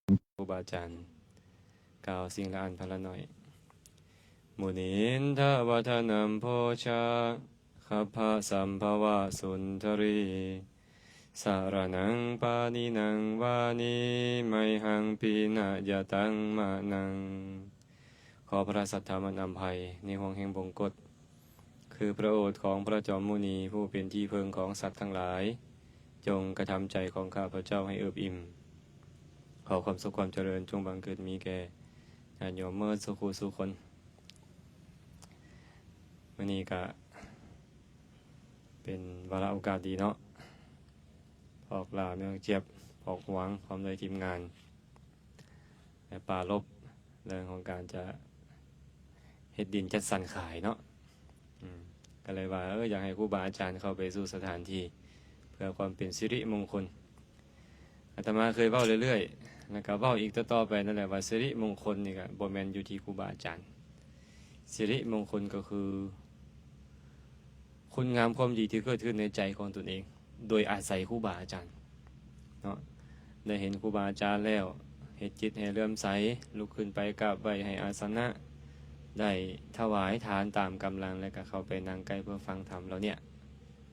ຄູບາອາຈານ ກ່າວສິ່ງລະອັນພະລະໜ້ອຍ. ມຸນິນທະວັດທະນັມໂພຊາ ຄັບພະສຳພະວະສຸນທະຣີ ສະລະນັງປານິນັງວານີ ໄມຫັງປິນະຍະຕັງມະນັງ. ຂໍພະລາຊາທຳອັນອຳໄພໃນຫ່ວງແຫ່ງບົງກົດ ຄືພະໂອດຂອງພະຈອມມຸນີ ຜູ້ເປັນທີ່ເພິ່ງຂອງສັດທັງຫຼາຍ, ຈົ່ງກະທຳໃຈຂອງຂ້າພະເຈົ້າໃຫ້ເອິບອີ່ມ. ຂໍຄວາມສຸກຄວາມຈະເລີນຈົ່ງບັງເກີດມີແກ່ຍາດໂຍມເໝິດສູ່ຄູ່ສູ່ຄົນ. ມື້ນີ້ກະເປັນວາລະໂອກາດດີເນາະ, ພອກຫຼ້າ ແມ່ອອກຈຽບ ພອກຫວງ ພ້ອມດ້ວຍທີມງານ ແລະ ປາລົບເລື່ອງຂອງການຈະເຮັດດິນຈັດສັນຂາຍເນາະ. ອືມ ກໍເລີຍວ່າ ເອີ ຢາກໃຫ້ຄູບາອາຈານເຂົ້າໄປສູ່ສະຖານທີ່ ເພື່ອຄວາມເປັນສິລິມົງຄົນ. ອາດຕະມາເຄີຍເວົ້າເລື້ອຍໆ ແລ້ວກໍເວົ້າອີກຕໍ່ໆໄປນັ້ນແຫຼະວ່າ ສິລິມົງຄົນນີ້ກໍບໍ່ແມ່ນຢູ່ທີ່ຄູບາອາຈານ. ສິລິມົງຄົນກໍຄື ຄຸນງາມຄວາມດີທີ່ເກີດຂຶ້ນໃນໃຈຂອງຕົນເອງ ໂດຍອາໄສຄູບາອາຈານເນາະ. ໄດ້ເຫັນຄູບາອາຈານແລ້ວ ເຮັດຈິດໃຫ້ເຫຼື້ອມໃສ, ລຸກຂຶ້ນໄປກາບໄຫວ້ໃຫ້ອາສະນະ, ໄດ້ຖວາຍທານຕາມກຳລັງ ແລະ ກໍເຂົ້າໄປນັ່ງໃກ້ເພື່ອຟັງທຳເຫຼົ່າເນີ້ຍ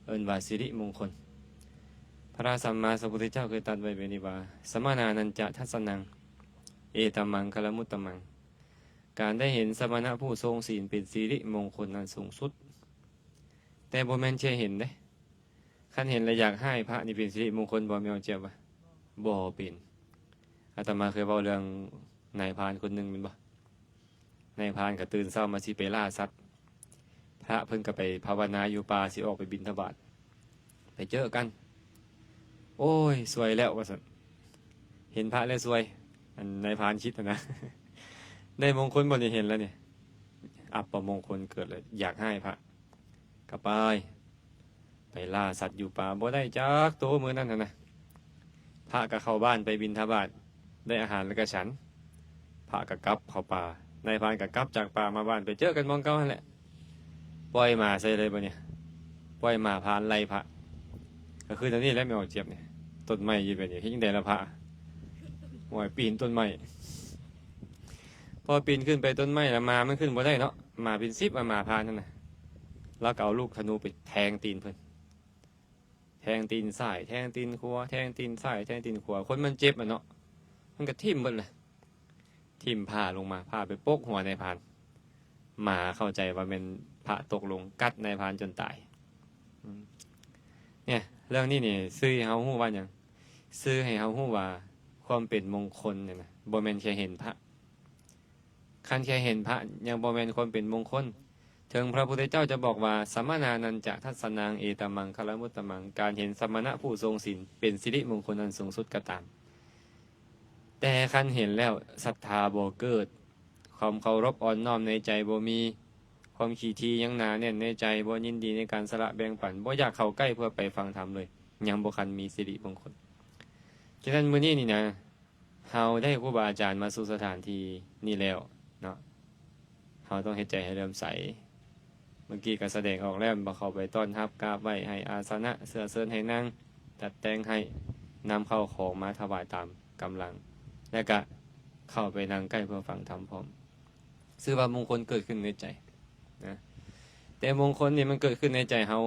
ເອີ້ນວ່າສິລິມົງຄົນ. ພະສຳມາສຳພຸດທະເຈົ້າເຄີຍຕັດໄວ້ແບບນີ້ວ່າ ສະມະນານັນຈະທັດສະນັງ ເອຕະມັງຄະລະມຸດຕະມັງ. ການໄດ້ເຫັນສະມະນະຜູ້ຊົງສິນເປັນສິລິມົງຄົນອັນສູງສຸດ. ແຕ່ບໍ່ແມ່ນແຄ່ເຫັນເດ້. ຄັນເຫັນແລ້ວຢາກຮ້າຍພະນີ້ເປັນສິລິມົງຄົນບໍ່ ແມ່ອອກຈຽບວ່າ? ບໍ່ເປັນ. ອາດຕະມາເຄີຍເວົ້າເລື່ອງນາຍພານຄົນໜຶ່ງແມ່ນບໍ່? ນາຍພານກໍຕື່ນເຊົ້າມາຊິໄປລ່າສັດ. ພະເພິ່ນກໍໄປພາວະນາຢູ່ປ່າ ຊິອອກໄປບິນທະບາດ. ໄປເຈີກັນ. ໂອ້ຍ ຊວຍແລ້ວ ວ່າຊັ້ນ. ເຫັນພະແລ້ວຊວຍ. ອັນນາຍພານຄິດຫັ້ນນະ. ໄດ້ມົງຄົນບໍ່ນີ້ ເຫັນແລ້ວນີ້. ອັບປະມົງຄົນເກີດແລ້ວ ຢາກຮ້າຍພະ. ກໍໄປ ໄປລ່າສັດຢູ່ປ່າ ບໍ່ໄດ້ຈັກໂຕມື້ນັ້ນຫັ້ນນະ. ພະກໍເຂົ້າບ້ານໄປບິນທະບາດ ໄດ້ອາຫານແລ້ວກໍສັນ. ພະກໍກັບເຂົ້າປ່າ. ນາຍພານກໍກັບຈາກປ່າມາບ້ານ ໄປເຈີກັນໝ່ອງເກົ່າຫັ້ນແຫຼະ. ປ່ອຍໝາໃສ່ເລີຍບາດນີ້. ປ່ອຍໝາພານໄລ່ພະ. ກໍຄືແນວນີ້ແຫຼະ ແມ່ອອກຈຽບນີ້. ຕົ້ນໄມ້ຢູ່ແບບນີ້ ເຮັດຈັ່ງໃດລະພະ? ໂອ້ຍ ປີນຕົ້ນໄມ້. ພໍປີນຂຶ້ນໄປຕົ້ນໄມ້ລະ ໝາມັນຂຶ້ນບໍ່ໄດ້ເນາະ. ໝາເປັນສິບອະ ໝາພານຫັ້ນນະ. ລາວກໍເອົາລູກທະນູໄປແທງຕີນເພິ່ນ. ແທງຕີນຊ້າຍ ແທງຕີນຂວາ ແທງຕີນຊ້າຍ ແທງຕີນຂວາ. ຄົນມັນເຈັບຫັ້ນເນາະ ມັນກໍຖິ້ມເບິດແຫຼະ. ຖິ້ມຜ້າລົງມາ ຜ້າໄປປົກຫົວນາຍພານ. ໝາເຂົ້າໃຈວ່າແມ່ນພະຕົກລົງ ກັດນາຍພານຈົນຕາຍ. ອືມ ເນີ້ຍ ເລື່ອງນີ້ນີ້ ສື່ໃຫ້ເຮົາຮູ້ວ່າຫຍັງ? ສື່ໃຫ້ເຮົາຮູ້ວ່າຄວາມເປັນມົງຄົນນີ້ນະ ບໍ່ແມ່ນແຄ່ເຫັນພະ. ຄັນແຄ່ເຫັນພະຍັງບໍ່ແມ່ນຄວາມເປັນມົງຄົນ. ເຖິງພະພຸດທະເຈົ້າຈະບອກວ່າ ສະມະນານັນຈະທັດສະນັງ ເອຕະມັງຄະລະມຸດຕະມັງ, ການເຫັນສະມະນະຜູ້ຊົງສິນເປັນສິລິມົງຄົນອັນສູງສຸດກໍຕາມ, ແຕ່ຄັນເຫັນແລ້ວສັດທາບໍ່ເກີດ, ຄວາມເຄົາລົບອ່ອນນ້ອມໃນໃຈບໍ່ມີ, ຄວາມຂີ້ຖີ່ຍັງໜາແໜ້ນໃນໃຈ, ບໍ່ຍິນດີໃນການສະຫຼະແບ່ງປັນ, ບໍ່ຢາກເຂົ້າໃກ້ເພື່ອໄປຟັງທຳເລີຍ, ຍັງບໍ່ຄັນມີສິລິມົງຄົນ. ສະນັ້ນມື້ນີ້ນີ້ນະ, ເຮົາໄດ້ຄູບາອາຈານມາສູ່ສະຖານທີ່ນີ້ແລ້ວເນາະ, ເຮົາຕ້ອງເຮັດໃຈໃຫ້ເຫຼື້ອມໃສ. ເມື່ອກີ້ກໍສະແດງອອກແລ້ວ ວ່າເຂົ້າໄປຕ້ອນຮັບ, ກາບໄຫວ້, ໃຫ້ອາສະນະ, ເຊື້ອເຊີນໃຫ້ນັ່ງ, ຈັດແຕ່ງໃຫ້, ນຳເຂົ້າຂອງມາຖວາຍຕາມກຳລັງ, ແລ້ວກະເຂົ້າໄປນັ່ງໃກ້ເພື່ອຟັງທຳພ້ອມ. ຊື່ວ່າມົງຄົນເກີດຂຶ້ນໃນໃຈນະ, ແຕ່ມົງຄົນນີ້ມັນເກີດຂຶ້ນໃນໃຈເຮົາ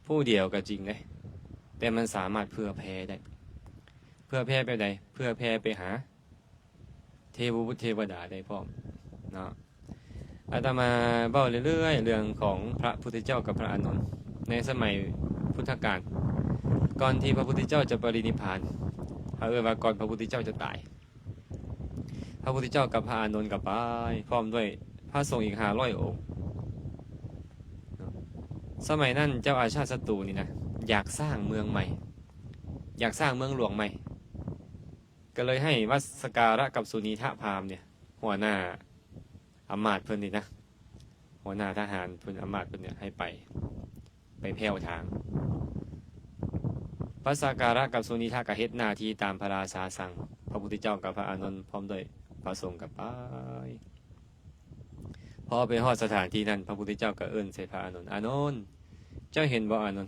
ຜູ້ດຽວກໍຈິງເດ້, ແຕ່ມັນສາມາດເຜື່ອແຜ່ໄດ້. ເຜື່ອແຜ່ແບບໃດ? ເຜື່ອແຜ່ໄປຫາເທວະບຸດເທວະດາໄດ້ພ້ອມເນາະ. ອາດຕະມາເວົ້າເລື້ອຍໆເລື່ອງຂອງພະພຸດທະເຈົ້າກັບພະອານົນ ໃນສະໄໝພຸດທະການ, ກ່ອນທີ່ພະພຸດທະເຈົ້າຈະປະລິນິບພານ, ເຮົາເອີ້ນວ່າກ່ອນພະພຸດທະເຈົ້າຈະຕາຍ. ພະພຸດທະເຈົ້າກັບພະອານົນກໍໄປ ພ້ອມດ້ວຍພະສົງອີກຫ້າຮ້ອຍອົງ. ສະໄໝນັ້ນເຈົ້າອາຊາດສັດຕູນີ້ນະ ຢາກສ້າງເມືອງໃໝ່, ຢາກສ້າງເມືອງຫຼວງໃໝ່, ກໍເລີຍໃຫ້ວັດສະກາລະກັບສຸນີທະພາມນີ້ ຫົວໜ້າອຳມາດເພິ່ນນີ້ນະ, ຫົວໜ້າທະຫານເພິ່ນ ອຳມາດເພິ່ນນີ້ໃຫ້ໄປ ໄປແຜ່ວທາງ. ພະສາກາລະກັບສຸນີທະກໍເຮັດໜ້າທີ່ຕາມພະລາຊາສັ່ງ, ພະພຸດທະເຈົ້າກັບພະອານົນພ້ອມດ້ວຍພະສົງກໍໄປ. ພໍໄປຮອດສະຖານທີ່ນັ້ນ, ພະພຸດທະເຈົ້າກໍເອີ້ນໃສ່ພະອານົນ, ອານົນ, ເຈົ້າເຫັນບໍ່ອານົນ?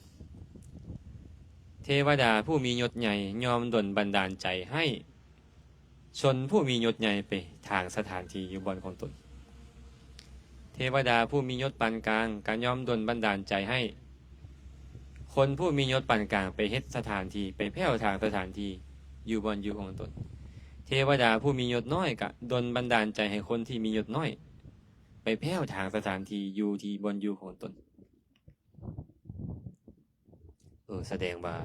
ເທວະດາຜູ້ມີຍົດໃຫຍ່ຍ່ອມດົນບັນດານໃຈໃຫ້ ຊົນຜູ້ມີຍົດໃຫຍ່ໄປຖາງສະຖານທີ່ຢູ່ບ່ອນຂອງຕົນ. ເທວະດາຜູ້ມີຍົດປານກາງກໍຍ່ອມດົນບັນດານໃຈໃຫ້ຄົນຜູ້ມີຍົດປານກາງໄປເຮັດສະຖານທີ່, ໄປແພ້ວຖາງສະຖານທີ່ຢູ່ບ່ອນຢູ່ຂອງຕົນ. ເທວະດາຜູ້ມີຍົດນ້ອຍກໍດົນບັນດານໃຈໃຫ້ຄົນທີ່ມີຍົດນ້ອຍໄປແພ້ວຖາງສະຖານທີ່ຢູ່ທີ່ບ່ອນຢູ່ຂອງຕົນ. ເອີ ສະແດງວ່າ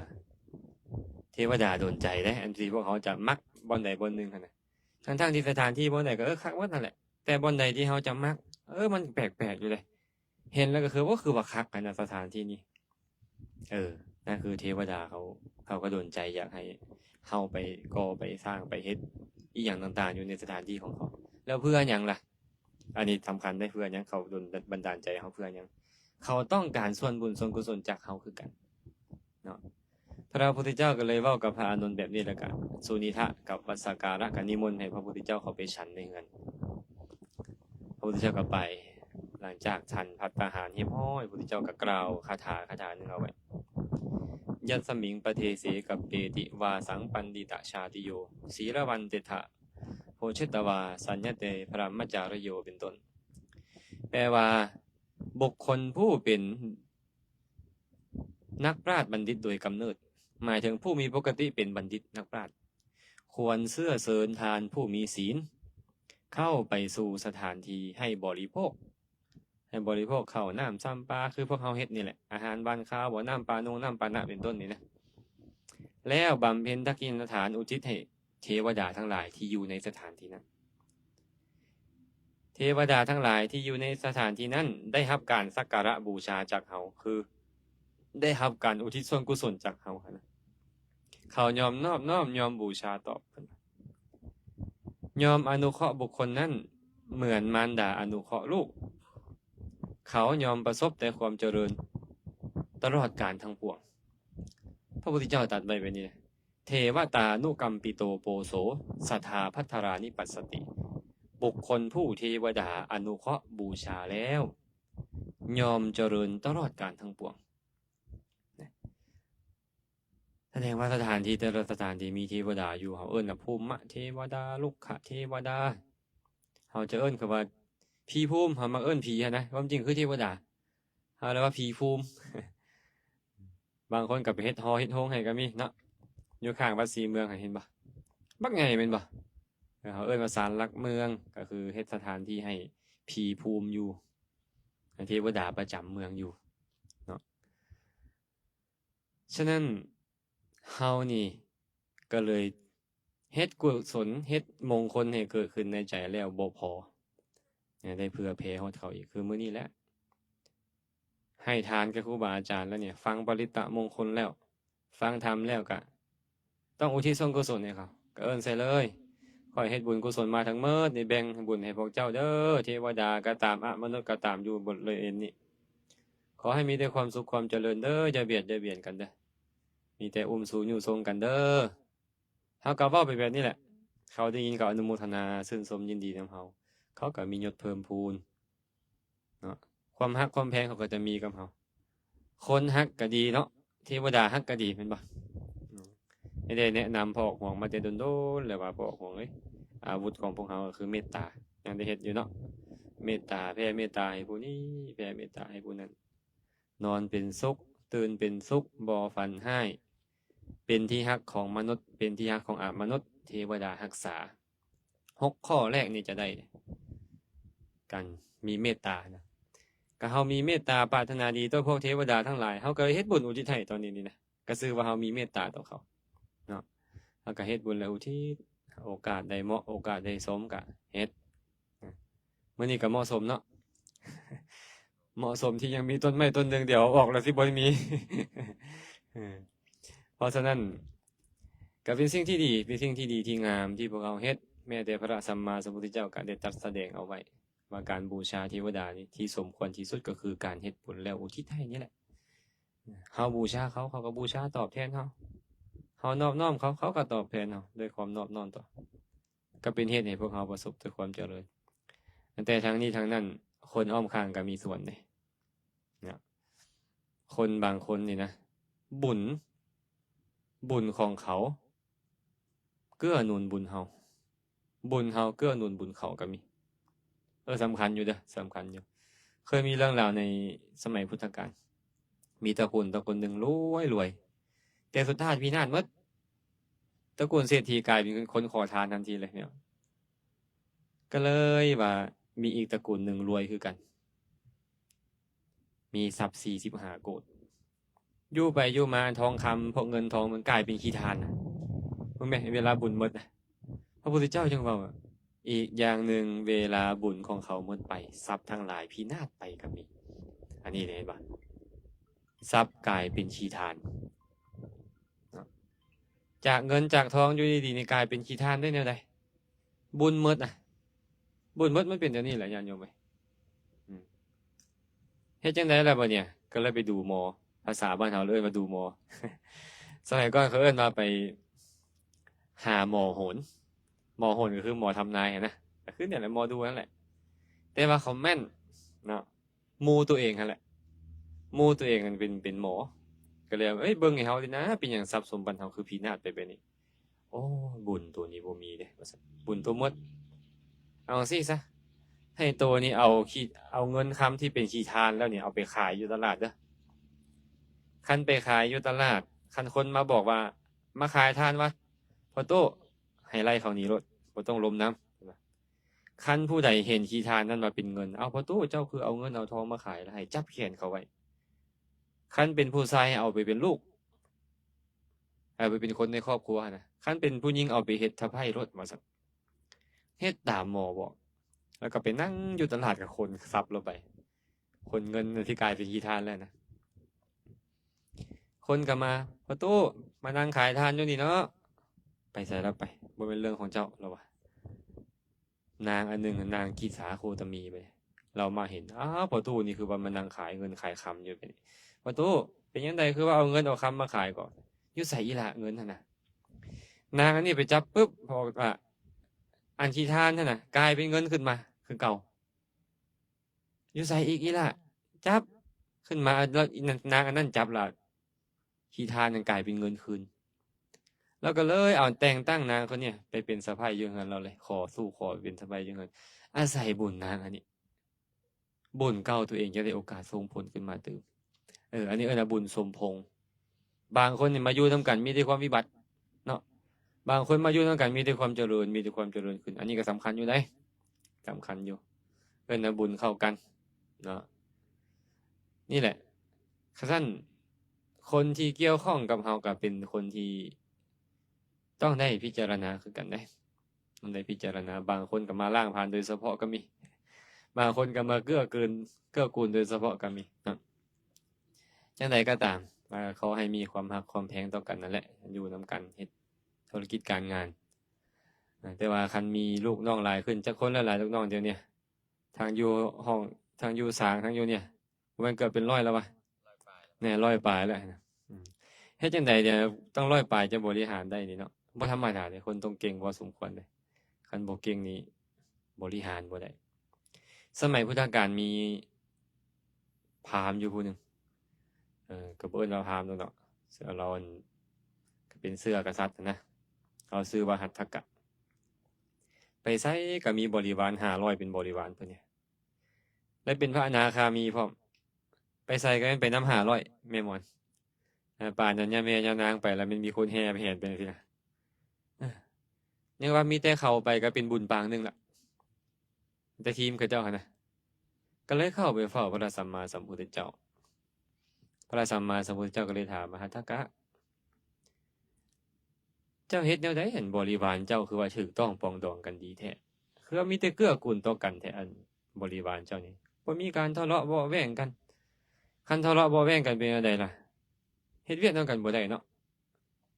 ເທວະດາດົນໃຈເດ້ ອັນທີ່ພວກເຮົາຈະມັກບ່ອນໃດບ່ອນໜຶ່ງຫັ້ນນະ. ທັງໆທີ່ສະຖານທີ່ບ່ອນໃດກໍ ເອີ ຄັກໝົດຫັ້ນແຫຼະ, ແຕ່ບ່ອນໃດທີ່ເຮົາຈະມັກ ເອີ ມັນແປກໆຢູ່ເດ້. ເຫັນແລ້ວກໍຄື ໂອ້ ຄືວ່າຄັກຫັ້ນນະ ສະຖານທີ່ນີ້. ເອີ ນັ້ນຄືເທວະດາເຂົາ, ເຂົາກໍດົນໃຈຢາກໃຫ້ເຮົາໄປກໍ່ໄປສ້າງໄປເຮັດອີ່ຫຍັງຕ່າງໆຢູ່ໃນສະຖານທີ່ຂອງເຂົາ. ແລ້ວເພື່ອຫຍັງລະ? ອັນນີ້ສຳຄັນເດ້, ເພື່ອຫຍັງເຂົາດົນບັນດານໃຈເຮົາ ເພື່ອຫຍັງ? ເຂົາຕ້ອງການສ່ວນບຸນສ່ວນກຸສົນຈາກເຮົາຄືກັນເນາະ. ພະພຸດທະເຈົ້າກໍເລີຍເວົ້າກັບພະອານົນແບບນີ້ ແລ້ວກະສຸນິທະກັບວັດສະກາລະກໍນິມົນໃຫ້ພະພຸດທະເຈົ້າເຂົ້າໄປສັນໃນເຮືອນ. ພະພຸດທະເຈົ້າກໍໄປ, ຫຼັງຈາກສັນພັດຕາຫານຮຽບຮ້ອຍ, ພະພຸດທະເຈົ້າກໍກ່າວຄາຖາ, ຄາຖາໜຶ່ງເອົາໄວ້ ຍັດສະມິງປະເທເສກັບເປຕິວາສັງປັນດິຕະຊາຕິໂຍ ສີລະວັນເຕຖະ ໂພເຊຕະວາສັນຍະເຕພະຣຳມະຈາລະໂຍ ເປັນຕົ້ນ. ແປວ່າ ບຸກຄົນຜູ້ເປັນນັກປາດບັນດິດໂດຍກຳເນີດ, ໝາຍເຖິງຜູ້ມີປົກກະຕິເປັນບັນດິດນັກປາດ, ຄວນເຊື້ອເຊີນທ່ານຜູ້ມີສີນ ເຂົ້າໄປສູ່ສະຖານທີ່ໃຫ້ບໍລິໂພກ, ໃຫ້ບໍລິໂພກເຂົ້ານ້ຳຊຳປາ ຄືພວກເຮົາເຮັດນີ້ແຫຼະ, ອາຫານຫວານຄາວບໍ, ນ້ຳປານົງນ້ຳປານະ ເປັນຕົ້ນນີ້ນະ, ແລ້ວບຳເພັນທັກຂິນທານອຸທິດໃຫ້ເທວະດາທັງຫຼາຍທີ່ຢູ່ໃນສະຖານທີ່ນັ້ນ. ເທວະດາທັງຫຼາຍທີ່ຢູ່ໃນສະຖານທີ່ນັ້ນໄດ້ຮັບການສັກກາລະບູຊາຈາກເຮົາ, ຄືໄດ້ຮັບການອຸທິດສ່ວນກຸສົນຈາກເຮົາຫັ້ນນະ. ເຂົາຍອມນອບນ້ອມ, ຍອມບູຊາຕອບ, ຍອມອະນຸເຄາະບຸກຄົນນັ້ນເໝືອນມານດາອະນຸເຄາະລູກ. ເຂົາຍອມປະສົບແຕ່ຄວາມຈະເລີນຕະຫຼອດການທັງປວງ. ພະພຸດທະເຈົ້າຕັດໄວ້ແບບນີ້ນະ. ເທວະຕານຸກຳປິໂຕໂປໂສ ສັດທາພັດທະລານິປັດສະຕິ. ບຸກຄົນຜູ້ເທວະດາອະນຸເຄາະບູຊາແລ້ວ ຍອມຈະເລີນຕະຫຼອດການທັງປວງ. ສະແດງວ່າສະຖານທີ່ແຕ່ລະສະຖານທີ່ມີເທວະດາຢູ່, ເຮົາເອີ້ນວ່າພູມະເທວະດາ, ລຸກຂະເທວະດາ, ເຮົາຈະເອີ້ນເຂົາວ່າຜີພູມ, ເຮົາມັກເອີ້ນຜີຫັ້ນນະ, ຄວາມຈິງຄືເທວະດາ, ເຮົາເອີ້ນວ່າຜີພູມ. ບາງຄົນກໍໄປເຮັດຫໍເຮັດໂຮງໃຫ້ກໍມີເນາະ, ຢູ່ຂ້າງວັດສີເມືອງຫັ້ນ ເຫັນບໍ່? ບັກໃຫຍ່ແມ່ນບໍ່? ເອີ ເຮົາເອີ້ນວ່າສານຫຼັກເມືອງ, ກໍຄືເຮັດສະຖານທີ່ໃຫ້ຜີພູມຢູ່, ໃຫ້ເທວະດາປະຈຳເມືອງຢູ່ເນາະ. ສະນັ້ນ ເຮົານີ້ກໍເລີຍ ເຮັດກຸສົນ ເຮັດມົງຄົນໃຫ້ເກີດຂຶ້ນໃນໃຈແລ້ວບໍ່ພໍ, ຍັງໄດ້ເຜື່ອແຜ່ຮອດເຂົາອີກ. ຄືມື້ນີ້ແຫຼະ ໃຫ້ທານແກ່ຄູບາອາຈານແລ້ວນີ້, ຟັງປະລິດຕະມົງຄົນແລ້ວ, ຟັງທຳແລ້ວກະຕ້ອງອຸທິດສ່ວນກຸສົນໃຫ້ເຂົາ. ກະເອີ້ນໃສ່ເລີຍ, ຂ້ອຍເຮັດບຸນກຸສົນມາທັງໝົດນີ້ ແບ່ງບຸນໃຫ້ພວກເຈົ້າເດີ້, ເທວະດາກໍຕາມ, ອະມະນຸດກໍຕາມ, ຢູ່ບໍລິເວນນີ້ ຂໍໃຫ້ມີແຕ່ຄວາມສຸກຄວາມຈະເລີນເດີ້, ຢ່າບຽດຢ່າບຽນກັນເດີ້, ມີແຕ່ອຸ້ມຊູຍູ້ຊົງກັນເດີ້. ເຮົາກໍເວົ້າໄປແບບນີ້ແຫຼະ, ເຂົາໄດ້ຍິນກໍອະນຸໂມທະນາຊື່ນຊົມຍິນດີນຳເຮົາ, ເຂົາກໍມີຍົດເພີ່ມພູນເນາະ, ຄວາມຮັກຄວາມແພງເຂົາກໍຈະມີກັບເຮົາ. ຄົນຮັກກໍດີເນາະ, ເທວະດາຮັກກໍດີແມ່ນບໍ່? ອືມ ໄດ້ແນະນຳພໍ່ອອກຫວງມາແຕ່ດົນໆແລ້ວວ່າ ພໍ່ອອກຫວງເອີຍ, ອາວຸດຂອງພວກເຮົາກໍຄືເມດຕາ, ຍັງໄດ້ເຮັດຢູ່ເນາະ, ເມດຕາ, ແຜ່ເມດຕາໃຫ້ຜູ້ນີ້, ແຜ່ເມດຕາໃຫ້ຜູ້ນັ້ນ. ນອນເປັນສຸກ, ຕື່ນເປັນສຸກ, ບໍ່ຝັນຮ້າຍ, ເປັນທີ່ຮັກຂອງມະນຸດ, ເປັນທີ່ຮັກຂອງອະມະນຸດ, ເທວະດາຮັກສາ. ຫົກຂໍ້ແລກນີ້ຈະໄດ້ການມີເມດຕານະ. ກໍເຮົາມີເມດຕາປາດຖະໜາດີຕໍ່ພວກເທວະດາທັງຫຼາຍ, ເຮົາກໍເຮັດບຸນອຸທິດໃຫ້ຕອນນີ້ນີ້ນະ, ກໍຊື່ວ່າເຮົາມີເມດຕາຕໍ່ເຂົາເນາະ. ເຮົາກໍເຮັດບຸນແລ້ວອຸທິດ, ໂອກາດໃດເໝາະ, ໂອກາດໃດສົມກໍເຮັດ. ມື້ນີ້ກໍເໝາະສົມເນາະ, ເໝາະສົມທີ່ຍັງມີຕົ້ນໄມ້ຕົ້ນໜຶ່ງ, ດຽວເອົາອອກແລ້ວຊິບໍ່ມີ. ເອີ ເພາະສະນັ້ນ ກໍເປັນສິ່ງທີ່ດີ, ເປັນສິ່ງທີ່ດີທີ່ງາມທີ່ພວກເຮົາເຮັດ. ແມ້ແຕ່ພະສຳມາສຳພຸດທະເຈົ້າກໍໄດ້ຕັດສະແດງເອົາໄວ້ວ່າ ການບູຊາເທວະດານີ້ ທີ່ສົມຄວນທີ່ສຸດກໍຄືການເຮັດບຸນແລ້ວອຸທິດໃຫ້ນີ້ແຫຼະ. ເຮົາບູຊາເຂົາ, ເຂົາກໍບູຊາຕອບແທນເຮົາ, ເຮົານອບນ້ອມເຂົາ, ເຂົາກໍຕອບແທນເຮົາດ້ວຍຄວາມນອບນ້ອມຕໍ່. ກໍເປັນເຫດໃຫ້ພວກເຮົາປະສົບແຕ່ຄວາມຈະເລີນ. ແຕ່ທັງນີ້ທັງນັ້ນ ຄົນອ້ອມຂ້າງກໍມີສ່ວນເດ້ນະ. ຄົນບາງຄົນນີ້ນະ ບຸນ, ບຸນຂອງເຂົາເກື້ອໜູນບຸນເຮົາ. ບຸນເຮົາເກື້ອໜູນບຸນເຂົາກໍມີ. ເອີ ສຳຄັນຢູ່ເດີ ສຳຄັນຢູ່. ເຄີຍມີເລື່ອງລາວໃນສະໄໝພຸດທະການ ມີຕະກຸນ ຕະກຸນໜຶ່ງລວຍໆ ແຕ່ສຸດທ້າຍພິນາດໝົດ. ຕະກຸນເສດຖີກາຍເປັນຄົນຂໍທານທັນທີເລີຍເນາະ. ກໍເລີຍວ່າມີອີກຕະກຸນໜຶ່ງລວຍຄືກັນ ມີຊັບສີ່ສິບຫ້າໂກດ. ຢູ່ໄປຢູ່ມາທອງຄຳ ພວກເງິນທອງມັນກາຍເປັນຂີ້ຖ່ານນະ. ເບິ່ງແມ ເວລາບຸນໝົດນະ. ພະພຸດທະເຈົ້າຈຶ່ງເວົ້າວ່າ ອີກຢ່າງໜຶ່ງ ເວລາບຸນຂອງເຂົາໝົດໄປ ຊັບທັງຫຼາຍພິນາດໄປກໍມີ. ອັນນີ້ເຫັນບໍ່? ຊັບກາຍເປັນຂີ້ຖ່ານເນາະ. ຈາກເງິນຈາກທອງຢູ່ດີໆ ນີ້ກາຍເປັນຂີ້ຖ່ານໄດ້ແນວໃດ? ບຸນໝົດນະ ບຸນໝົດ ມັນເປັນແນວນີ້ແຫຼະ ຍາດໂຍມເອີຍ. ອືມ ເຮັດຈັ່ງໃດລະບັດນີ້? ກໍເລີຍໄປດູໝໍ. ພາສາບ້ານເຮົາເອີ້ນວ່າດູໝໍ. ສະໄໝກ່ອນເຂົາເອີ້ນວ່າໄປຫາໝໍໂຫນ. ໝໍໂຫນກໍຄືໝໍທຳນາຍຫັ້ນນະ ກໍຄືນັ້ນແຫຼະ ໝໍດູນັ້ນແຫຼະ. ແຕ່ວ່າເຂົາແມ່ນເນາະ ໝູ່ຕົວເອງຫັ້ນແຫຼະ ໝູ່ຕົວເອງຫັ້ນເປັນ ເປັນໝໍ. ກໍເລີຍວ່າ ເອີຍ ເບິ່ງໃຫ້ເຮົາຕິນະ ເປັນຫຍັງຊັບສົມບັດເຮົາຄືພິນາດໄປແບບນີ້? ໂອ້ ບຸນໂຕນີ້ບໍ່ມີເດ້ ວ່າຊັ້ນ. ບຸນໂຕໝົດ. ເອົາຈັ່ງຊີ້ຊະ ໃຫ້ໂຕນີ້ເອົາຂີ້ ເອົາເງິນຄຳທີ່ເປັນຂີ້ຖ່ານແລ້ວນີ້ ເອົາໄປຂາຍຢູ່ຕະຫຼາດເດີ. ຄັນໄປຂາຍຢູ່ຕະຫຼາດ ຄັນຄົນມາບອກວ່າ ມາຂາຍຖ່ານວ່າ ພໍ່ຕູ້ ໃຫ້ໄລ່ເຂົາໜີໂລດ ບໍ່ຕ້ອງລົມນຳ. ຄັນຜູ້ໃດເຫັນຂີ້ຖ່ານນັ້ນວ່າເປັນເງິນ ເອົາ ພໍ່ຕູ້ ເຈົ້າຄືເອົາເງິນເອົາທອງມາຂາຍ ແລ້ວໃຫ້ຈັບແຂນເຂົາໄວ້. ຄັນເປັນຜູ້ຊາຍ ໃຫ້ເອົາໄປເປັນລູກ ເອົາໄປເປັນຄົນໃນຄອບຄົວຫັ້ນນະ. ຄັນເປັນຜູ້ຍິງ ເອົາໄປເຮັດສະໃພ້ໂລດ ວ່າຊັ້ນ. ເຮັດຕາມໝໍບອກ ແລ້ວກໍໄປນັ່ງຢູ່ຕະຫຼາດກັບຄົນຊັບລາວໄປ. ຄົນເງິນທີ່ກາຍເປັນຂີ້ຖ່ານແລ້ວນະ. ຄົນກໍມາ ພໍ່ຕູ້ ມານັ່ງຂາຍຖ່ານຢູ່ນີ້ເນາະ. ໄປໃສລະໄປ ບໍ່ແມ່ນເລື່ອງຂອງເຈົ້າ ລາວວ່າ. ນາງອັນໜຶ່ງ ນາງກິດສາໂຄຕະມີໄປ ລາວມາເຫັນ ອ້າວ ພໍ່ຕູ້ ນີ້ຄືວ່າມານັ່ງຂາຍເງິນຂາຍຄຳຢູ່. ພໍ່ຕູ້ ເປັນຈັ່ງໃດຄືວ່າເອົາເງິນເອົາຄຳມາຂາຍກໍ? ຢູ່ໃສອີ່ຫຼ້າເງິນຫັ້ນນະ? ນາງອັນນີ້ໄປຈັບປຶບ ບອກວ່າ ອັນຂີ້ຖ່ານຫັ້ນນະ ກາຍເປັນເງິນຂຶ້ນມາຄືເກົ່າ. ຢູ່ໃສອີກອີ່ຫຼ້າ? ຈັບຂຶ້ນມາ ແລ້ວນາງອັນນັ້ນຈັບລະ ຂີ້ຖ່ານນັ້ນກາຍເປັນເງິນຄືນ. ລາວກໍເລີຍເອົາແຕ່ງຕັ້ງນາງຄົນນີ້ໄປເປັນສະໃພ້ຢູ່ເຮືອນລາວເລີຍ ຂໍສູ່ຂໍໄປເປັນສະໃພ້ຢູ່ເຮືອນ. ອາໄສບຸນນາງອັນນີ້ ບຸນເກົ່າຕົວເອງຈະໄດ້ໂອກາດສົ່ງຜົນຂຶ້ນມາຕື່ມ. ເອີ ອັນນີ້ເອີ້ນວ່າບຸນສົມພົງ. ບາງຄົນນີ້ມາຢູ່ນຳກັນມີແຕ່ຄວາມວິບັດເນາະ ບາງຄົນມາຢູ່ນຳກັນມີແຕ່ຄວາມຈະເລີນ ມີແຕ່ຄວາມຈະເລີນຂຶ້ນ. ອັນນີ້ກໍສຳຄັນຢູ່ເດ້ ສຳຄັນຢູ່ ເອີ້ນວ່າບຸນເຂົ້າກັນເນາະ. ນີ້ແຫຼະ ຄັນຊັ້ນ ຄົນທີ່ກ່ຽວຂ້ອງກັບເຮົາກໍເປັນຄົນທີ່ຕ້ອງໄດ້ພິຈາລະນາຄືກັນເດ້ ຕ້ອງໄດ້ພິຈາລະນາ. ບາງຄົນກໍມາລ້າງຜານໂດຍສະເພາະກໍມີ ບາງຄົນກໍມາເກື້ອກູນ ເກື້ອກູນໂດຍສະເພາະກໍມີເນາະ. ຈັ່ງໃດກໍຕາມ ກໍຂໍໃຫ້ມີຄວາມຮັກຄວາມແພງຕໍ່ກັນນັ້ນແຫຼະ ຢູ່ນຳກັນເຮັດທຸລະກິດການງານ. ແຕ່ວ່າຄັນມີລູກນ້ອງຫຼາຍຂຶ້ນ ຈັກຄົນລະຫຼາຍລູກນ້ອງດຽວນີ້ ທັງຢູ່ຫ້ອງ ທັງຢູ່ສາງ ທັງຢູ່ນີ້ ບໍ່ແມ່ນເກືອບເປັນຮ້ອຍແລ້ວວະ? ແນ່ ຮ້ອຍປາຍແລ້ວນະ. ອືມ ເຮັດຈັ່ງໃດດຽວ ຕັ້ງຮ້ອຍປາຍຈະບໍລິຫານໄດ້ນີ້ເນາະ? ບໍ່ທຳມະດາເດ້ ຄົນຕ້ອງເກັ່ງພໍສົມຄວນເດ້ ຄັນບໍ່ເກັ່ງນີ້ບໍລິຫານບໍ່ໄດ້. ສະໄໝພຸດທະການມີພາມຢູ່ຜູ້ໜຶ່ງ ເອີ ກໍບໍ່ເອີ້ນວ່າພາມດອກເນາະ ເສື້ອລາວອັນ ກໍເປັນເສື້ອກະສັດຫັ້ນນະ ເອົາຊື່ວ່າຫັດຖະກະ. ໄປໃສກໍມີບໍລິວານຫ້າຮ້ອຍເປັນບໍລິວານເພິ່ນນີ້ ແລະເປັນພະອະນາຄາມີພ້ອມ. ໄປໃສກໍແມ່ນໄປນຳຫ້າຮ້ອຍ ແມ່ໝອນ. ອາ ປານນັ້ນຍາແມ່ຍານາງໄປແລ້ວແມ່ນມີຄົນແຫ່ແຫນໄປຈັ່ງຊີ້ນະ. ເອີ ຍັງວ່າມີແຕ່ເຂົ້າໄປກໍເປັນບຸນປາງໜຶ່ງລະ ແຕ່ທີມເຂົາເຈົ້າຫັ້ນນະ. ກໍເລີຍເຂົ້າໄປເຝົ້າພະສຳມາສຳພຸດທະເຈົ້າ. ພະສຳມາສຳພຸດທະເຈົ້າກໍເລີຍຖາມວ່າ ຫັດຖະກະ ເຈົ້າເຮັດແນວໃດ ອັນບໍລິວານເຈົ້າຄືວ່າຖືກຕ້ອງປອງດອງກັນດີແທ້? ຄືວ່າມີແຕ່ເກື້ອກູນຕໍ່ກັນແທ້ ອັນບໍລິວານເຈົ້ານີ້ ບໍ່ມີການທະເລາະເບາະແວ້ງກັນ. ຄັນທະເລາະເບາະແວ້ງກັນເປັນແນວໃດລະ? ເຮັດວຽກນຳກັນບໍ່ໄດ້ເນາະ.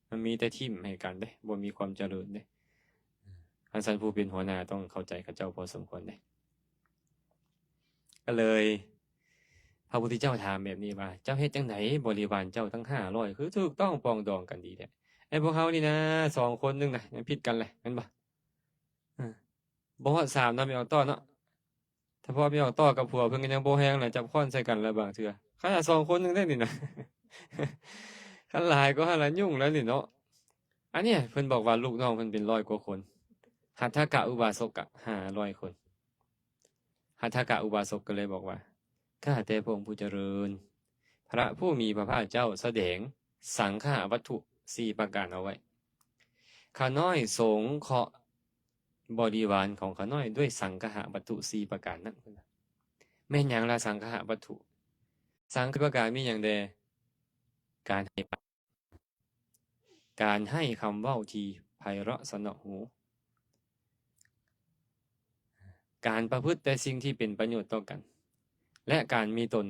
ມັນມີແຕ່ຖິ້ມໃຫ້ກັນເດ້ ບໍ່ມີຄວາມຈະເລີນເດ້. ຄັນຊັ້ນຜູ້ເປັນຫົວໜ້າຕ້ອງເຂົ້າໃຈເຂົາເຈົ້າພໍສົມຄວນເດ້. ກໍເລີຍ ພະພຸດທະເຈົ້າຖາມແບບນີ້ວ່າ ເຈົ້າເຮັດຈັ່ງໃດ ບໍລິວານເຈົ້າທັງຫ້າຮ້ອຍ ຄືຖືກຕ້ອງປອງດອງກັນດີແທ້? ໄອ້ພວກເຮົານີ້ນະ ສອງຄົນໜຶ່ງນະ ຍັງຜິດກັນແຫຼະ ແມ່ນບໍ່? ເອີ ບໍ່ຮອດສາມເນາະ ແມ່ອອກຕໍ່ເນາະ. ຖ້າພໍ່ແມ່ອອກຕໍ່ກັບຜົວເພິ່ນກໍຍັງບໍ່ແຮງນະ ຈັບຄ້ອນໃສ່ກັນລະບາງເທື່ອ. ຂະໜາດສອງຄົນຍັງໄດ້ນີ້ນະ ຄັນຫຼາຍກວ່າຫັ້ນລະຫຍຸ້ງແລ້ວນີ້ເນາະ. ອັນເນີ້ຍເພິ່ນບອກວ່າລູກນ້ອງເພິ່ນເປັນຮ້ອຍກວ່າຄົນ ຫັດຖະກະອຸບາສົກກະຫ້າຮ້ອຍຄົນ. ຫັດຖະກະອຸບາສົກກໍເລີຍບອກວ່າ ຂ້າແຕ່ພະອົງຜູ້ຈະເລີນ, ພະຜູ້ມີພະພາກເຈົ້າສະແດງສັງຄະຫະວັດຖຸສີ່ປະການເອົາໄວ້. ຂ້ານ້ອຍສົງເຄາະບໍລິວານຂອງຂ້ານ້ອຍດ້ວຍສັງຄະຫະວັດຖຸສີ່ປະການນັ້ນ. ແມ່ນຫຍັງລະສັງຄະຫະວັດຖຸ? ສັງຄະປະການມີຫຍັງແດ່? ການໃຫ້ ການໃຫ້ຄຳເວົ້າທີ່ໄພເຣາະສະເນາະຫູ, ການປະພຶດແຕ່ສິ່ງທີ່ເປັນປະໂຫຍດຕໍ່ກັນ ແລະ ການມີຕົນ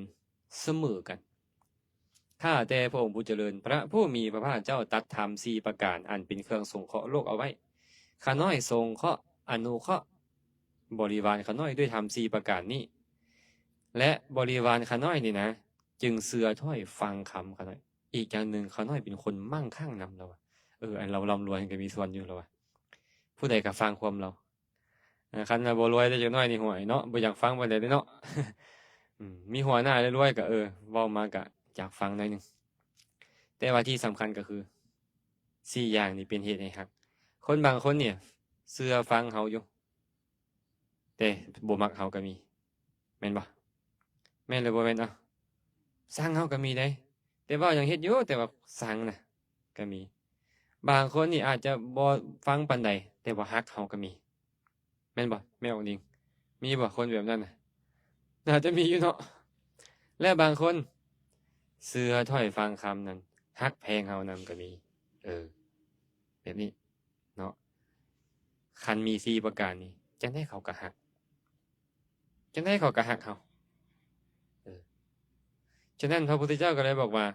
ສະເໝີກັນ. ຂ້າແຕ່ພະອົງຜູ້ຈະເລີນ, ພະຜູ້ມີພະພາກເຈົ້າຕັດທຳສີ່ປະການອັນເປັນເຄື່ອງສົງເຄາະໂລກເອົາໄວ້. ຂ້ານ້ອຍສົງເຄາະ ອະນຸເຄາະບໍລິວານຂ້ານ້ອຍດ້ວຍທຳສີ່ປະການນີ້ ແລະ ບໍລິວານຂ້ານ້ອຍນີ້ນະ ຈຶ່ງເຊື່ອຖ້ອຍຟັງຄຳຂ້ານ້ອຍ. ອີກຢ່າງໜຶ່ງ ຂ້ານ້ອຍເປັນຄົນມັ່ງຄັ່ງນຳລາວວ່າ. ເອີ ອັນລາວລ່ຳລວຍກໍມີສ່ວນຢູ່ລາວວ່າ. ຜູ້ໃດກໍຟັງຄວາມລາວ. ເອີ ຄັນວ່າບໍ່ລວຍໄດ້ຈັກໜ້ອຍນີ້ ຫ້ວຍເນາະ, ບໍ່ຢາກຟັງປານໃດເດ້ເນາະ. ອືມ ມີຫົວໜ້າລວຍໆ ກໍ ເອີ ເວົ້າມາກໍຢາກຟັງໜ້ອຍໜຶ່ງ. ແຕ່ວ່າທີ່ສຳຄັນກໍຄື ສີ່ຢ່າງນີ້ເປັນເຫດໃຫ້ຮັກ. ຄົນບາງຄົນນີ້ເຊື່ອຟັງເຮົາຢູ່ ແຕ່ບໍ່ມັກເຮົາກໍມີ ແມ່ນບໍ່? ແມ່ນຫຼືບໍ່ແມ່ນ? ເອົ້າ ຊັງເຮົາກໍມີເດ້ ແຕ່ເວົ້າຫຍັງເຮັດຢູ່ ແຕ່ວ່າຊັງນະກໍມີ. ບາງຄົນນີ້ອາດຈະບໍ່ຟັງປານໃດ ແຕ່ວ່າຮັກເຮົາກໍມີ ແມ່ນບໍ່ ແມ່ອົງອິງ? ມີບໍ່ຄົນແບບນັ້ນນະ? ໜ້າຈະມີຢູ່ເນາະ. ແລະ ບາງຄົນເຊື່ອຖ້ອຍຟັງຄຳນັ້ນ ຮັກແພງເຮົານຳກໍມີ. ເອີ ແບບນີ້ເນາະ. ຄັນມີສີ່ປະການນີ້ ຈັ່ງໃດເຂົາກໍຮັກ ຈັ່ງໃດເຂົາກໍຮັກເຮົາ. ເອີ ສະນັ້ນ ພະພຸດທະເຈົ້າກໍເລີຍບອກວ່າ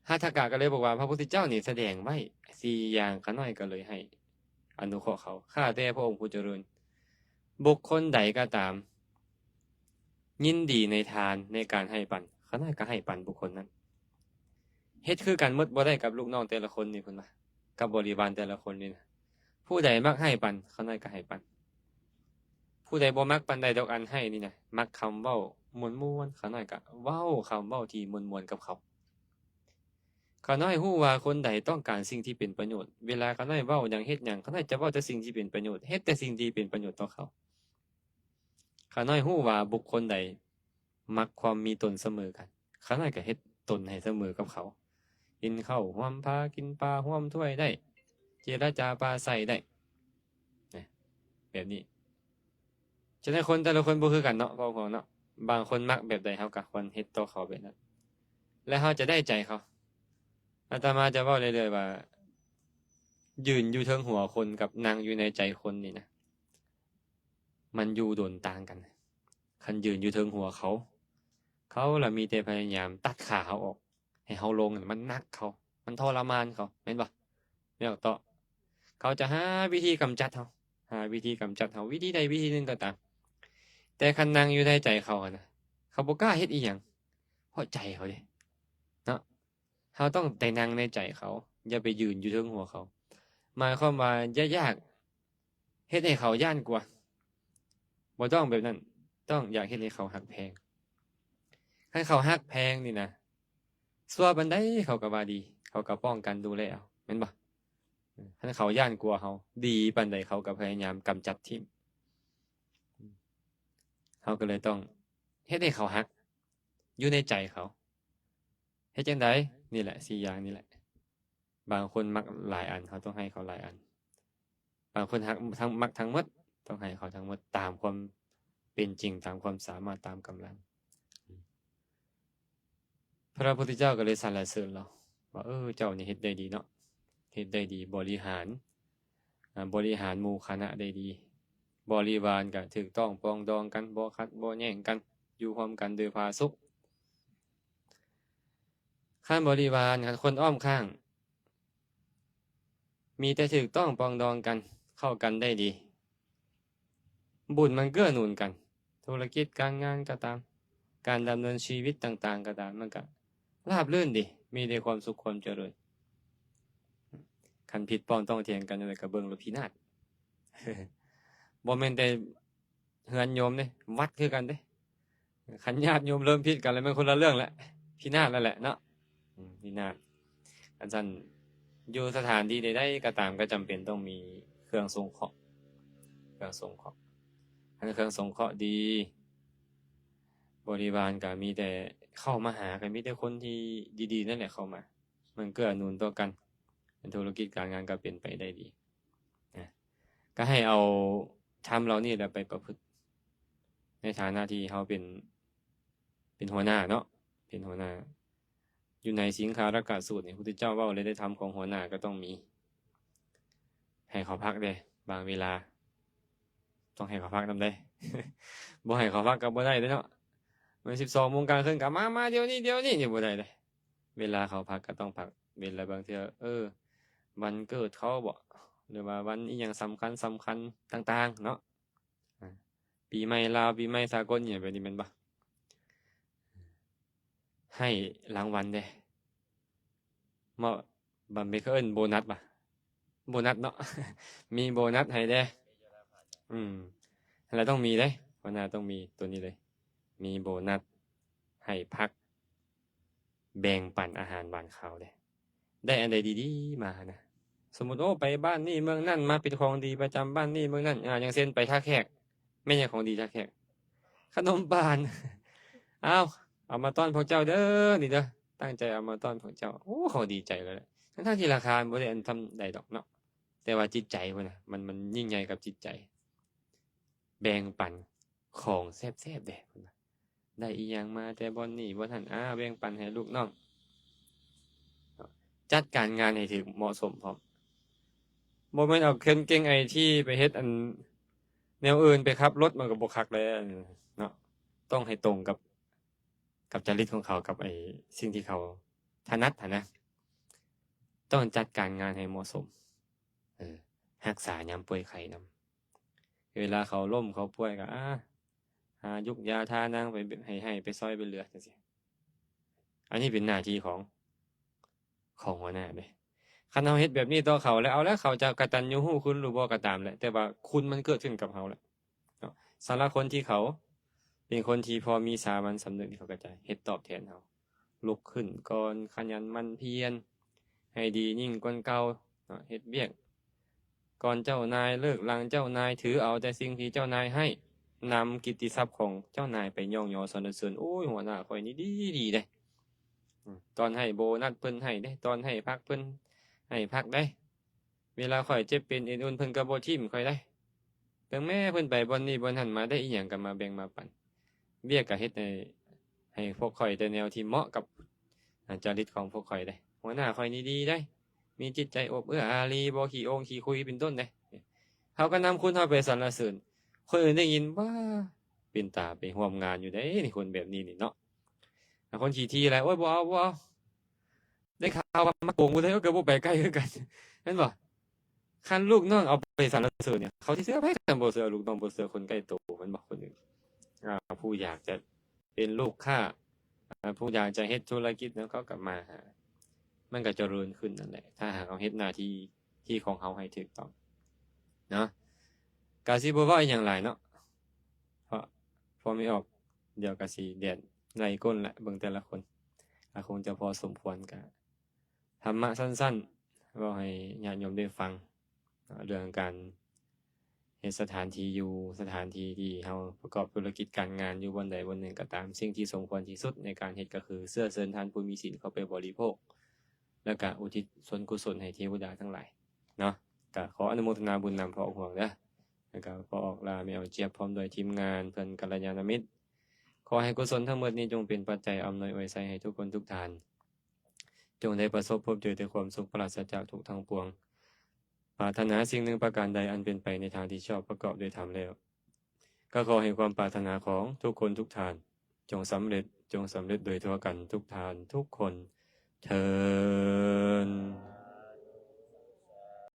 ຫັດຖະກະກໍເລີຍບອກວ່າ ພະພຸດທະເຈົ້ານີ້ສະແດງໄວ້ສີ່ຢ່າງ, ຂ້ານ້ອຍກໍເລີຍໃຫ້ອະນຸເຄາະເຂົາ. ຂ້າແຕ່ພະອົງຜູ້ຈະເລີນ, ບຸກຄົນໃດກໍຕາມ ຍິນດີໃນທານ ໃນການໃຫ້ປັນ, ຂ້ານ້ອຍກໍໃຫ້ປັນບຸກຄົນນັ້ນ. ເຮັດຄືກັນໝົດບໍ່ໄດ້ກັບລູກນ້ອງແຕ່ລະຄົນນີ້ ເພິ່ນວ່າ, ກັບບໍລິວານແຕ່ລະຄົນນີ້ນະ. ຜູ້ໃດມັກໃຫ້ປັນ, ຂ້ານ້ອຍກໍໃຫ້ປັນ. ຜູ້ໃດບໍ່ມັກປານໃດດອກອັນໃຫ້ນີ້ນະ, ມັກຄຳເວົ້າມ່ວນໆ, ຂ້ານ້ອຍກໍເວົ້າຄຳເວົ້າທີ່ມ່ວນໆກັບເຂົາ. ຂ້ານ້ອຍຮູ້ວ່າຄົນໃດຕ້ອງການສິ່ງທີ່ເປັນປະໂຫຍດ. ເວລາຂ້ານ້ອຍເວົ້າຫຍັງເຮັດຫຍັງ, ຂ້ານ້ອຍຈະເວົ້າແຕ່ສິ່ງທີ່ເປັນປະໂຫຍດ, ເຮັດແຕ່ສິ່ງທີ່ເປັນປະໂຫຍດຕໍ່ເຂົາ. ຂ້ານ້ອຍຮູ້ວ່າບຸກຄົນໃດມັກຄວາມມີຕົນສະເໝີກັນ, ຂ້ານ້ອຍກໍເຮັດຕົນໃຫ້ສະເໝີກັບເຂົາ. ກິນເຂົ້າຮ່ວມພາ, ກິນປາຮ່ວມຖ້ວຍໄດ້, ເຈລະຈາປາໄສໄດ້ ນະ ແບບນີ້. ສະນັ້ນ ຄົນແຕ່ລະຄົນບໍ່ຄືກັນເນາະ ພໍ່ພວກເນາະ. ບາງຄົນມັກແບບໃດ ເຮົາກໍຄວນເຮັດຕໍ່ເຂົາແບບນັ້ນ ແລະ ເຮົາຈະໄດ້ໃຈເຂົາ. ອາດຕະມາຈະເວົ້າເລື້ອຍໆວ່າ ຢືນຢູ່ເທິງຫົວຄົນກັບນັ່ງຢູ່ໃນໃຈຄົນນີ້ນະ ມັນຢູ່ດົນຕ່າງກັນ. ຄັນຢືນຢູ່ເທິງຫົວເຂົາ, ເຂົາລະມີແຕ່ພະຍາຍາມຕັດຂາເຮົາອອກ ໃຫ້ເຮົາລົງ, ມັນໜັກເຂົາ, ມັນທໍລະມານເຂົາ, ແມ່ນບໍ່? ແມ່ນເນາະ. ເຂົາຈະຫາວິທີກຳຈັດເຮົາ, ຫາວິທີກຳຈັດເຮົາ, ວິທີໃດວິທີໜຶ່ງກໍຕາມ. ແຕ່ຄັນນັ່ງຢູ່ໃນໃຈເຂົາຫັ້ນນະ, ເຂົາບໍ່ກ້າເຮັດອີ່ຫຍັງ ເພາະໃຈເຂົາເດ້ ເນາະ. ເຮົາຕ້ອງໄດ້ນັ່ງໃນໃຈເຂົາ, ຢ່າໄປຢືນຢູ່ເທິງຫົວເຂົາ. ໝາຍຄວາມວ່າ ຢ່າຢາກເຮັດໃຫ້ເຂົາຢ້ານກົວ, ບໍ່ຕ້ອງແບບນັ້ນ. ຕ້ອງຢາກເຮັດໃຫ້ເຂົາຮັກແພງ. ຄັນເຂົາຮັກແພງນີ້ນະ, ຊົ່ວປານໃດເຂົາກໍວ່າດີ, ເຂົາກໍປ້ອງກັນດູແລເອົາ, ແມ່ນບໍ່? ຄັນເຂົາຢ້ານກົວເຮົາ, ດີປານໃດເຂົາກໍພະຍາຍາມກຳຈັດຖິ້ມ. ເຮົາກໍເລີຍຕ້ອງເຮັດໃຫ້ເຂົາຮັກ ຢູ່ໃນໃຈເຂົາ. ເຮັດຈັ່ງໃດ? ນີ້ແຫຼະ ສີ່ຢ່າງນີ້ແຫຼະ. ບາງຄົນມັກຫຼາຍອັນ, ເຮົາຕ້ອງໃຫ້ເຂົາຫຼາຍອັນ. ບາງຄົນຮັກທັງ ມັກທັງໝົດ, ຕ້ອງໃຫ້ເຂົາທັງໝົດ ຕາມຄວາມເປັນຈິງ, ຕາມຄວາມສາມາດ, ຕາມກຳລັງ. ພະພຸດທະເຈົ້າກໍເລີຍສັນລະເສີນລາວວ່າ, ເອີ ເຈົ້ານີ້ເຮັດໄດ້ດີເນາະ, ເຮັດໄດ້ດີ, ບໍລິຫານ ອາ ບໍລິຫານໝູ່ຄະນະໄດ້ດີ, ບໍລິວານກໍຖືກຕ້ອງປອງດອງກັນ, ບໍ່ຂັດບໍ່ແຍ່ງກັນ, ຢູ່ຮ່ວມກັນໂດຍຜາສຸກ. ຄັນບໍລິວານ, ຄັນຄົນອ້ອມຂ້າງ ມີແຕ່ຖືກຕ້ອງປອງດອງກັນ, ເຂົ້າກັນໄດ້ດີ, ບຸນມັນເກື້ອໜູນກັນ, ທຸລະກິດການງານກໍຕາມ, ການດຳເນີນຊີວິດຕ່າງໆກໍຕາມ, ມັນກໍລາບລື່ນດີ, ມີແຕ່ຄວາມສຸກຄວາມຈະເລີນ. ຄັນຜິດພ້ອມຕ້ອງຖຽງກັນຈັ່ງໃດກໍເບິ່ງໂລດ, ພິນາດ. ບໍ່ແມ່ນແຕ່ເຮືອນໂຍມເດ້, ວັດຄືກັນເດ້. ຄັນຍາດໂຍມເລີ່ມຜິດກັນແລ້ວ ແມ່ນຄົນລະເລື່ອງແຫຼະ, ພິນາດແລ້ວແຫຼະເນາະ. ອືມ ພິນາດ. ຄັນຊັ້ນ ຢູ່ສະຖານທີ່ໃດໆກໍຕາມ ກໍຈຳເປັນຕ້ອງມີເຄື່ອງສົງເຄາະ, ອງສົງເຄາະ. ຄັນເຄື່ອງສົງເຄາະດີ ບໍລິວານກໍມີແຕ່ເຂົ້າມາຫາ ກໍມີແຕ່ຄົນທີ່ດີໆນັ້ນແຫຼະເຂົ້າມາ. ມັນເກື້ອໜູນຕໍ່ກັນ, ໃນທຸລະກິດການງານກໍເປັນໄປໄດ້ດີນະ. ກໍໃຫ້ເອົາທຳເຫຼົ່ານີ້ແຫຼະໄປປະພຶດ ໃນຖານະທີ່ເຮົາເປັນ ເປັນຫົວໜ້າເນາະ, ເປັນຫົວໜ້າ. ຢູ່ໃນສິງຄາລະກະສູດນີ້ ພຸດທະເຈົ້າເວົ້າເລີຍເດ້ ທຳຂອງຫົວໜ້າກໍຕ້ອງມີ. ໃຫ້ເຂົາພັກເດ້ ບາງເວລາ ຕ້ອງໃຫ້ເຂົາພັກນຳເດ້. ບໍ່ໃຫ້ເຂົາພັກກໍບໍ່ໄດ້ເດ້ເນາະ. ແມ່ນສິບສອງໂມງກາງຄືນກໍມາ ມາດຽວນີ້ ດຽວນີ້ ນີ້ບໍ່ໄດ້ເດ້. ເວລາເຂົາພັກກໍຕ້ອງພັກ. ເວລາບາງເທື່ອ ເອີ ວັນເກີດເຂົາບໍ ຫຼືວ່າວັນອີ່ຫຍັງສຳຄັນ ສຳຄັນຕ່າງໆເນາະ. ອາ ປີໃໝ່ລາວ ປີໃໝ່ສາກົນ ອີ່ຫຍັງແບບນີ້ແມ່ນບໍ່? ໃຫ້ລາງວັນເດ້. ເມາະ ບາງເທື່ອເຂົາເອີ້ນໂບນັດບໍ? ໂບນັດເນາະ ມີໂບນັດໃຫ້ເດ້. ອືມ ຫັ້ນລະ ຕ້ອງມີເດ້. ຫົວໜ້າຕ້ອງມີໂຕນີ້ເລີຍ. ມີໂບນັດ ໃຫ້ພັກ ແບ່ງປັນອາຫານຫວານຄາວເດ້. ໄດ້ອັນໃດດີໆມາຫັ້ນນະ. ສົມມຸດ ໂອ້ ໄປບ້ານນີ້ເມືອງນັ້ນ ມາເປັນຂອງດີປະຈຳບ້ານນີ້ເມືອງນັ້ນ. ອາ ຢ່າງເຊັ່ນ ໄປທ່າແຂກ ແມ່ນຫຍັງຂອງດີທ່າແຂກ? ຂະໜົມປານ. ອ້າວ ເອົາມາຕ້ອນພວກເຈົ້າເດີ ນີ້ເດີ ຕັ້ງໃຈເອົາມາຕ້ອນພວກເຈົ້າ. ໂອ້ ເຂົາດີໃຈແລ້ວແຫຼະ ທັງໆທີ່ລາຄາມັນບໍ່ໄດ້ອັນສ່ຳໃດດອກເນາະ, ແຕ່ວ່າຈິດໃຈພຸ້ນນະ ມັນ ມັນຍິ່ງໃຫຍ່ກັບຈິດໃຈ. ແບ່ງປັນຂອງແຊບໆເດ້ ເພິ່ນວ່າ ໄດ້ອີ່ຫຍັງມາແຕ່ບ່ອນນີ້ບ່ອນຫັ້ນ ອາ ແບ່ງປັນໃຫ້ລູກນ້ອງ. ຈັດການງານໃຫ້ຖືກເໝາະສົມພ້ອມ. ບໍ່ແມ່ນເອົາຄົນເກັ່ງໄອທີໄປເຮັດອັນແນວອື່ນ ໄປຂັບລົດ ມັນກໍບໍ່ຄັກແລ້ວເນາະ. ຕ້ອງໃຫ້ຕົງກັບ ກັບຈະລິດຂອງເຂົາ ກັບໄອ້ສິ່ງທີ່ເຂົາຖະໜັດຫັ້ນນະ. ຕ້ອງຈັດການງານໃຫ້ເໝາະສົມ. ເອີ ຮັກສາຍາມປ່ວຍໄຂ້ນຳ. ເວລາເຂົາລົ້ມເຂົາປ່ວຍກໍ ອາ ຫາຢູກຢາທານາງໄປ ໃຫ້ ໃຫ້ໄປຊ່ອຍໄປເຫຼືອ ຈັ່ງຊີ້. ອັນນີ້ເປັນໜ້າທີ່ຂອງ ຂອງຫົວໜ້າເດ້. ຄັນເຮົາເຮັດແບບນີ້ຕໍ່ເຂົາແລ້ວ ເອົາແລ້ວ ເຂົາຈະກະຕັນຍູຮູ້ຄຸນຫຼືບໍ່ກໍຕາມແຫຼະ, ແຕ່ວ່າຄຸນມັນເກີດຂຶ້ນກັບເຮົາແລ້ວເນາະ. ສຳລັບຄົນທີ່ເຂົາເປັນຄົນທີ່ພໍມີສາມັນສຳນຶກ ເຂົາກໍຈະເຮັດຕອບແທນເຮົາ. ລຸກຂຶ້ນກ່ອນ, ຂະຫຍັນໝັ່ນພຽນ, ໃຫ້ດີຍິ່ງກວ່າເກົ່າເນາະ, ເຮັດວຽກກ່ອນເຈົ້ານາຍ, ເລີກຫຼັງເຈົ້ານາຍ, ຖືເອົາແຕ່ສິ່ງທີ່ເຈົ້ານາຍໃຫ້, ນຳກິດຕິສັບຂອງເຈົ້ານາຍໄປຍ້ອງຍໍສັນລະເສີນ, ໂອ້ຍ ຫົວໜ້າຂ້ອຍນີ້ດີ ດີເດ້. ອືມ ຕອນໃຫ້ໂບນັດເພິ່ນໃຫ້ເດ້, ຕອນໃຫ້ພັກເພິ່ນໃຫ້ພັກເດ້. ເວລາຂ້ອຍເຈັບເປັນເອັນອຸ່ນ ເພິ່ນກໍບໍ່ຖິ້ມຂ້ອຍເດ້. ເບິ່ງແມ້ ເພິ່ນໄປບ່ອນນີ້ບ່ອນຫັ້ນ ມາໄດ້ອີ່ຫຍັງກໍມາແບ່ງມາປັນ. ວຽກກໍເຮັດໃຫ້ ໃຫ້ພວກຂ້ອຍແຕ່ແນວທີ່ເໝາະກັບ ອາ ຈະລິດຂອງພວກຂ້ອຍເດ້. ຫົວໜ້າຂ້ອຍນີ້ດີເດ້, ມີຈິດໃຈອົບເອື້ອອາຣີ, ບໍ່ຂີ້ອົງຂີ້ຄຸຍເປັນຕົ້ນເດ້. ເຮົາກໍນຳຄຸນເຮົາໄປສັນລະເສີນ, ຄົນອື່ນໄດ້ຍິນ ວ້າ ເປັນຕາໄປຮ່ວມງານຢູ່ເດ້ ຄົນແບບນີ້ນີ້ເນາະ. ອາ ຄົນຂີ້ຖີ່ຫຼາຍ ໂອ້ຍ ບໍ່ເອົາ ບໍ່ເອົາ. ໄດ້ຂ່າວວ່າມາໂກງຜູ້ໃດ ກໍບໍ່ໄປໃກ້ຄືກັນ ແມ່ນບໍ່? ຄັນລູກນ້ອງເອົາໄປສັນລະເສີນນີ້ ເຂົາຊິເຊື່ອໃຜ? ຄັນບໍ່ເຊື່ອລູກນ້ອງ ບໍ່ເຊື່ອຄົນໃກ້ໂຕ ແມ່ນບໍ່? ຄົນອື່ນ ອາ ຜູ້ຢາກຈະເປັນລູກຄ້າ ອາ ຜູ້ຢາກຈະເຮັດທຸລະກິດນຳເຂົາກໍມາຫາ, ມັນກໍຈະເລີນຂຶ້ນນັ້ນແຫຼະ ຖ້າຫາກເຮົາເຮັດໜ້າທີ່ ທີ່ຂອງເຮົາໃຫ້ຖືກຕ້ອງເນາະ. ກະຊິບໍ່ເວົ້າອີ່ຫຍັງຫຼາຍເນາະ ເພາະ ເພາະແມ່ອອກ ດຽວກໍຊິແດດໄລ່ກົ້ນລະ ເບິ່ງແຕ່ລະຄົນ ອາ ຄົງຈະພໍສົມຄວນ. ກະທຳມະສັ້ນໆ ເວົ້າໃຫ້ຍາດໂຍມໄດ້ຟັງ ເລື່ອງການເຮັດສະຖານທີ່ຢູ່ ສະຖານທີ່ທີ່ເຮົາປະກອບທຸລະກິດການງານຢູ່ບ່ອນໃດບ່ອນໜຶ່ງກໍຕາມ, ສິ່ງທີ່ສົມຄວນທີ່ສຸດໃນການເຮັດກໍຄືເຊື້ອເຊີນທ່ານຜູ້ມີສິນເຂົ້າໄປບໍລິໂພກ ແລ້ວກະອຸທິດສ່ວນກຸສົນໃຫ້ເທວະດາທັງຫຼາຍເນາະ. ກະຂໍອະນຸໂມທະນາບຸນນຳພໍ່ອອກຫ່ວງເດີ ແລ້ວກະພໍ່ອອກຫຼ້າ ແມ່ອອກຈຽບ ພ້ອມດ້ວຍທີມງານ ເພື່ອນກັນລະຍານະມິດ. ຂໍໃຫ້ກຸສົນທັງໝົດນີ້ຈົ່ງເປັນປັດໄຈອຳນວຍອວຍໄຊໃຫ້ທຸກຄົນທຸກທ່ານ, ຈົ່ງໄດ້ປະສົບພົບເຈີແຕ່ຄວາມສຸກ ປາສະຈາກທຸກທັງປວງ. ປາດຖະໜາສິ່ງໜຶ່ງປະການໃດອັນເປັນໄປໃນທາງທີ່ຊອບປະກອບດ້ວຍທຳແລ້ວ, ກໍຂໍໃຫ້ຄວາມປາດຖະໜາຂອງທຸກຄົນທຸກທ່ານ ຈົ່ງສຳເລັດ, ຈົ່ງສຳເລັດໂດຍທົ່ວກັນທຸກທ່ານທຸກຄົນເທີ້ນ.